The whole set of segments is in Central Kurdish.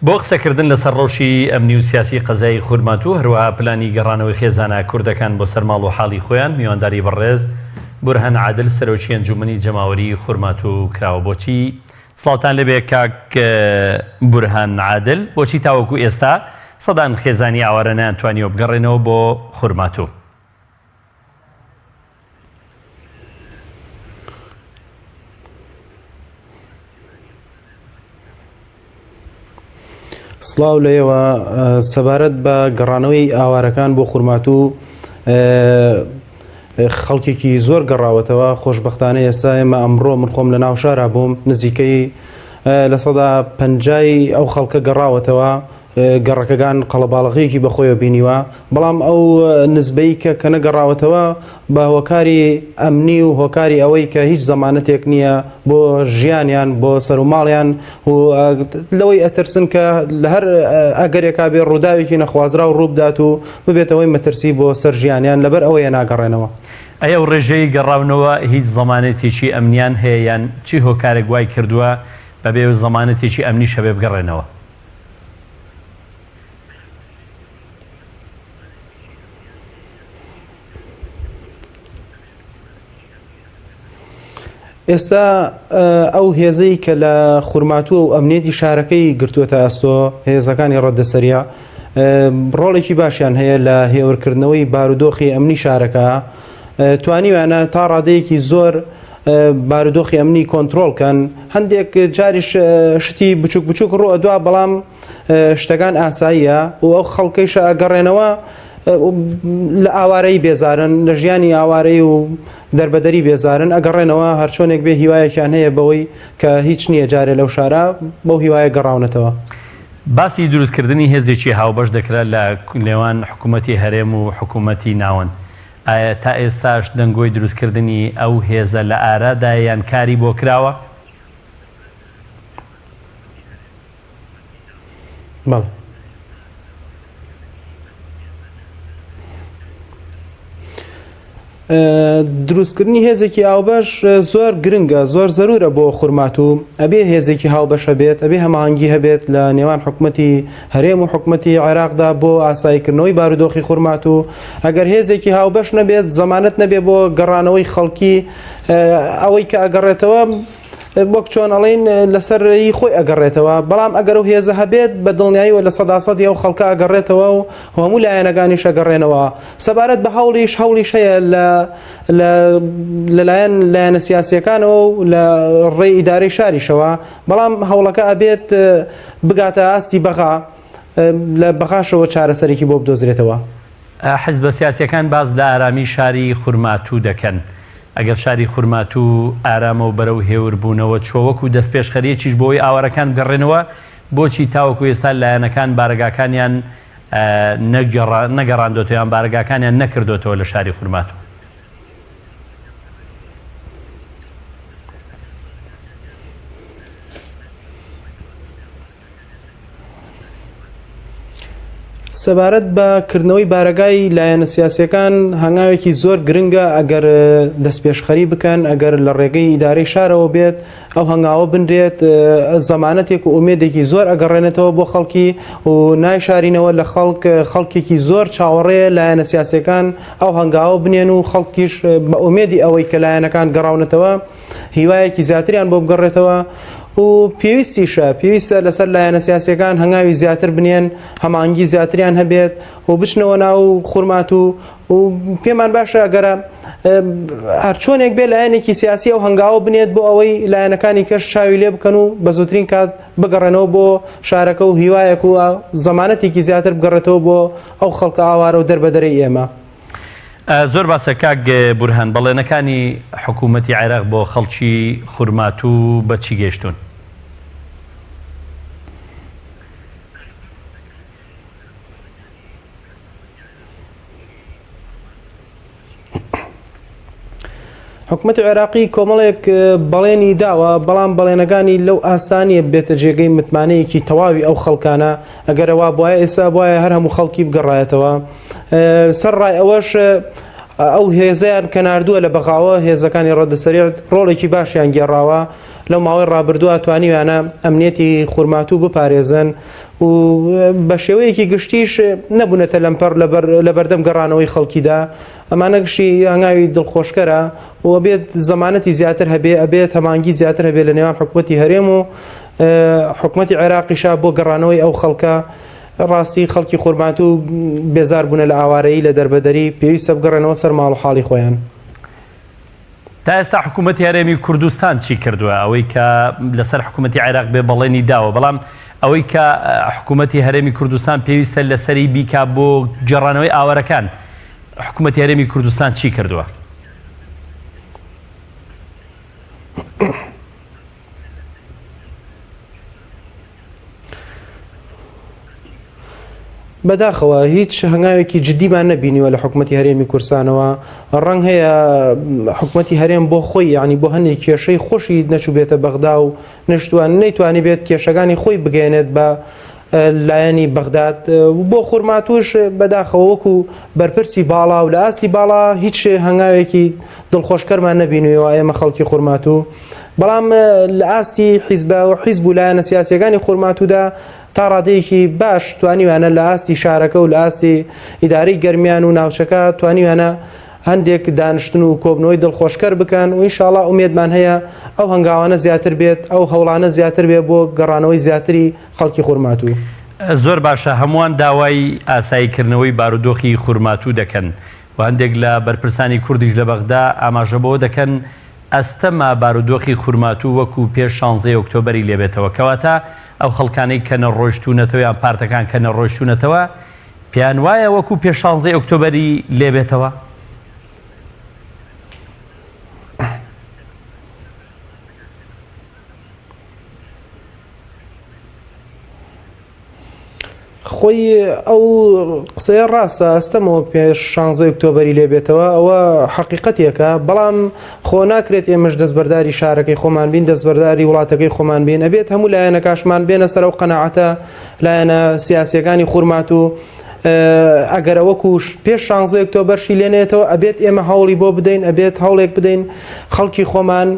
بۆ قسەکردن لەسەر ڕەوشی ئەمنی و سیاسی قەزای خورماتوو، هەروەها پلانی گەڕانەوەی خێزانە کوردەکان بۆ سەر ماڵ و حاڵی خۆیان، میوانداری بەڕێز بورهان عادل سەرۆکی ئەنجوومەنی جەماوەریی خورماتوو کراوە. بۆچی سڵاوتان لێبێ کاک بورهان عادل، بۆچی تاوەکو ئێستا سەدان خێزانی ئاوارە نەیانتوانیوە بگەڕێنەوە بۆ خورماتوو؟ سڵاو لە ئێوە سەبارەت بە گەڕانەوەی ئاوارەکان بۆ خورماتوو خەڵکێکی زۆر گەڕاوەتەوە خۆشببختانە ئێستا ئێمە ئەمڕۆ من خۆم لە ناو شارا بووم نزیکەی لە سەدا پەنجای ئەو خەڵکە گەڕاوەتەوە گەڕەکەکان قەڵەباڵغییەکی بەخۆیەوە بینیوە، بەڵام ئەو نزبەی کە کە نەگەڕاوەتەوە بە هۆکاری ئەمنی و هۆکاری ئەوەی کە هیچ زەمانەتێک نییە بۆ ژیانیان بۆ سەر و ماڵیان و لەوەی ئەترسن کە لە هەر ئەگەرێکا بێ ڕووداوێکی نەخوازراو ڕووبدات و ببێتەوەی مەترسی بۆ سەر ژیانیان لەبەر ئەوەیە ناگەڕێنەوە. ئەی ئەو ڕێژەی گەڕاونەوە هیچ زەمانەتێکی ئەمنیان هەیە یان چی هۆکارێک وای کردووە بەبێ زەمانەتێکی ئەمنیش هەبێ بگەڕێنەوە؟ ئێستا ئەو هێزەی کە لە خورماتووە و ئەمنیەتی شارەکەی گرتووەتە ئەستۆ هێزەکانی ڕەدە سەریا ڕۆڵێکی باشیان هەیە لە هێورکردنەوەی بارودۆخی ئەمنی شارەکە توانیویانە تا ڕادەیەکی زۆر بارودۆخی ئەمنی کۆنترۆڵ کەن هەندێک جاریش شتی بچوک بچوک ڕوو ئەدوا بەڵام شتەکان ئاساییە و ئەو خەڵکەیشە ئەگەڕێنەوە لە ئاوارەی بێزارن لە ژیانی ئاوارەی و دەربەدەری بێزارن ئەگەڕێنەوە هەرچۆنێک بێ هیوایەکیان هەیە بەوەی کە هیچ نییە جارێ لەو شارە بەو هیوایە گەڕاونەتەوە. باسی دروستکردنی هێزێکی هاوبەش دەکرا لە نێوان حکوومەتی هەرێم و حکوومەتی ناوەند. ئایا تا ئێستاش دەنگۆی دروستکردنی ئەو هێزە لە ئارادایە یان کاری بۆ کراوە؟ بەڵێ. دروستکردنی هێزێکی ئاوبەش زۆر گرنگە زۆر زەرورە بۆ خورماتوو ئەبێ هێزێکی هاوبەش هەبێت ئەبێ هەماهەنگی هەبێت لە نێوان حکومەتی هەرێم و حکومەتی عێراقدا بۆ ئاساییکردنەوەی بارودۆخی خورماتوو ئەگەر هێزێکی هاوبەش نەبێت زەمانەت نەبێت بۆ گەڕانەوەی خەڵکی ئەوەی کە ئەگەڕێتەوە وەک چۆن ئەڵین لەسەر ی خۆی ئەگەڕێتەوە بەڵام ئەگەر و هێزە هەبێت بە دڵنیاییەوە لە سەدا سەدی ئەو خەڵکە ئەگەڕێتەوە و هەموو لایەنەکانیش ئەگەڕێنەوە سەبارەت بە هەوڵیش هەوڵیش هەیە لە لەلایەن لایەنە سیاسیەکانەوە و لە ڕێی ئیدارەی شاریشەوە بەڵام هەوڵەکە ئەبێت بگاتە ئاستی بەغا لە بەغاشەوە چارەسەرێکی بۆ بدۆزرێتەوە. حزبە سیاسیەکان باس لە ئارامی شاری خورماتوو دەکەن، ئەگەر شاری خورماتوو ئارامە و بەرەو هێوربوونەوە چووە وەکو دەستپێشخەریەکیش بۆ ئەوەی ئاوارەکان بگەڕێنەوە، بۆچی تاوەکو ئێستا لایەنەکان بارەگاکانیان نەگەڕاندۆتەوە یان بارەگاکانیان نەکردۆتەوە لە شاری خورماتوو؟ سەبارەت بە کردنەوەی بارەگای لایەنە سیاسیەکان هەنگاوێکی زۆر گرنگە ئەگەر دەستپێشخەری بکەن ئەگەر لە ڕێگەی ئیدارەی شارەوە بێت ئەو هەنگاوە بنرێت زەمانەتێک و ئومێدێکی زۆر ئەگەڕێنێتەوە بۆ خەڵکی و نایشارینەوە لە خەڵک خەڵکێکی زۆر چاوەڕێیە لایەنە سیاسیەکان ئەو هەنگاوە بنێن و خەڵکیش بە ئومێدی ئەوەی کە لایەنەکان گەڕاونەتەوە هیوایەکی زیاتریان بۆ بگەڕێتەوە و پێویستیشە پێویستە لەسەر لایەنە سیاسیەکان هەنگاوی زیاتر بنێن هەمانگی زیاتریان هەبێت و بچنەوە ناو خورمات و و پێمان باشە ئەگەرە هەرچۆنێک بێ لایەنێکی سیاسی ئەو هەنگاوە بنێت بۆ ئەوەی لایەنەکانی کەش چاوی لێ بکەن و بە زووترین کات بگەڕێنەوە بۆ شارەکە و هیوایەک و زەمانەتێکی زیاتر بگەڕێتەوە بۆ ئەو خەڵکە ئاوارە و دەربەدەرەی ئێمە. زۆر باسە کاک بورهان بەڵێنەکانی حکوومەتی عێراق بۆ خەڵکی خورماتوو بە چی گەیشتوون؟ حکومەتی عێراقی کۆمەڵێک بەڵێنی داوە بەڵام بەڵێنەکانی لەو ئاستانیە بێتە جێگەی متمانەیەکی تەواوی ئەو خەڵکانە ئەگەرەوە بواە ئێستا بواە هەر هەموو خەڵکی بگەڕایەتەوە سەر ڕای ئەوەش ئەو هێزیان کە نردووە لە بەغاوە هێزەکانی ڕەدە سەریع ڕۆڵێکی باشیان گێڕاوە. لەو ماوەی ڕابردووە توانیویانە ئەمنیەتی خورماتوو بپارێزن و بە شێوەیەکی گشتیش نەبوونەتە لەمپەڕ لە بەردەم گەڕانەوەی خەڵکیدا ئەمانە گشتی هەنگاوی دڵخۆشکەرە و بێت زەمانەتی زیاتر هەبێ ئەبێت هەمانگی زیاتر هەبێ لە نێوان حکوومەتی هەرێم و حکوومەتی عێراقیشا بۆ گەڕانەوەی ئەو خەڵکە ڕاستی خەڵکی خورماتوو بێزار بوونە لە ئاوارەیی لە دەربەدەری پێویستە بگەڕێنەوە سەر ماڵ و حاڵی خۆیان. تا ئێستا حکوومەتی هەرێمی کوردستان چی کردووە؟ ئەوەی کە لەسەر حکوومەتی عێراق بێ بەڵێنی داوە، بەڵام ئەوەی کە حکوومەتی هەرێمی کوردستان پێویستە لەسەری بیکا بۆ گێڕانەوەی ئاوارەکان، حکوومەتی هەرێمی کوردستان چی کردووە؟ بەداخەوە هیچ هەنگاوێکی جدیمان نەبینیوە لە حکوومەتتی هەرێمی کورسانەوە ڕەنگ هەیە حکوومەتتی هەرێم بۆ خۆی ینی بۆ هەندێک کێشەی خۆشی نەچوو بێتە بەغدا و نشتوان نەیتوانی بێت کێشەکانی خۆی بگەێنێت بە لایەنی بەغداد بۆ خورماتوش بەداخەوە وەکو بەرپرسی باڵا و لە ئاستی باڵا هیچ هەنگاوێکی دڵخۆشکەرمان نەبینیوە ئێمە خەڵکی خورماتوو بەڵام لە ئاستی حیزب و حیزب و لایەنە سیاسیەکانی خورماتوودا تا ڕادەیەکی باش توانیویانە لە ئاستی شارەکە و لە ئاستی ئیدارەی گەرمیان و ناوچەکە توانیویانە هەندێک دانیشتن و کۆبنەوەی دڵخۆشکەر بکەن و ئینشاڵا ئومێدمان هەیە ئەو هەنگاوانە زیاتر بێت ئەو هەوڵانە زیاتر بێت بۆ گەڕانەوەی زیاتری خەڵکی خورماتوو. زۆر باشە هەمووان داوای ئاساییکردنەوەی بارودۆخی خورماتوو دەکەن و هەندێک لە بەرپرسانی کوردیش لە بەغدا ئاماژە بەوە دەکەن ئەستەمە بارودۆخی خورماتوو وەکو پێش شانزەی ئۆکتۆبەری لێبێتەوە کەواتە ئەو خەڵکانەی کە نەڕۆیشتوونەتەوە یان پارتەکان کە نەڕۆیشتوونەتەوە پێیان وایە وەکو پێش شانزەی ئۆکتۆبەری لێبێتەوە؟ خۆی ئەو قسەیە ڕاستە ئەستەمەوە پێش شانزەی ئۆکتۆبەری لێ بێتەوە ئەوە حەقیقەتێکە بەڵام خۆ ناکرێت ئێمەش دەستبەرداری شارەکەی خۆمان بین دەستبەرداری وڵاتەکەی خۆمان بین ئەبێت هەموو لایەنەکاشمان بێنە سەر ئەو قەناعەتە لایەنە سیاسیەکانی خورمات و ئەگەر وەکو پێش شانزەی ئۆکتۆبەرشی لێنێتەوە ئەبێت ئێمە هەوڵی بۆ بدەین ئەبێت هەوڵێک بدەین خەڵکی خۆمان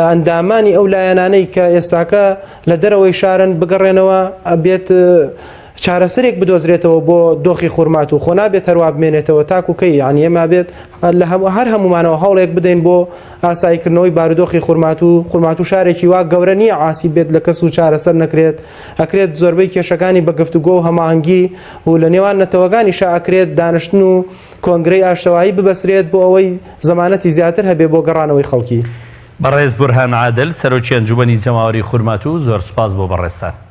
ئەندامانی ئەو لایەنانەی کە ئێستاکە لە دەرەوەی شارن بگەڕێنەوە ئەبێت چارەسەرێک بدۆزرێتەوە بۆ دۆخی خورمات و خۆ نابێت هەروا بمێنێتەوە تاکو کەی یعنی ئێمە بێت لە هەر هەمومانەوە هەوڵێک بدەین بۆ ئاساییکردنەوەی بارودۆخی خورمات و خورمات و شارێکی وا گەورە نییە عاسی بێت لە کەس و چارەسەر نەکرێت ئەکرێت زۆربەی کێشەکانی بە گفتوگۆ و هەماهەنگی و لە نێوان نەتەوەکانی شا ئەکرێت دانیشتن و کۆنگرەی ئاشتەوایی ببەسرێت بۆ ئەوەی زەمانەتی زیاتر هەبێ بۆ گەڕانەوەی خەڵکی. بەڕێز بورهان عادل، سەرۆکی ئەنجومەنی جەماوەری خورماتوو، زۆر سوپاس بۆ بەڕێزتان.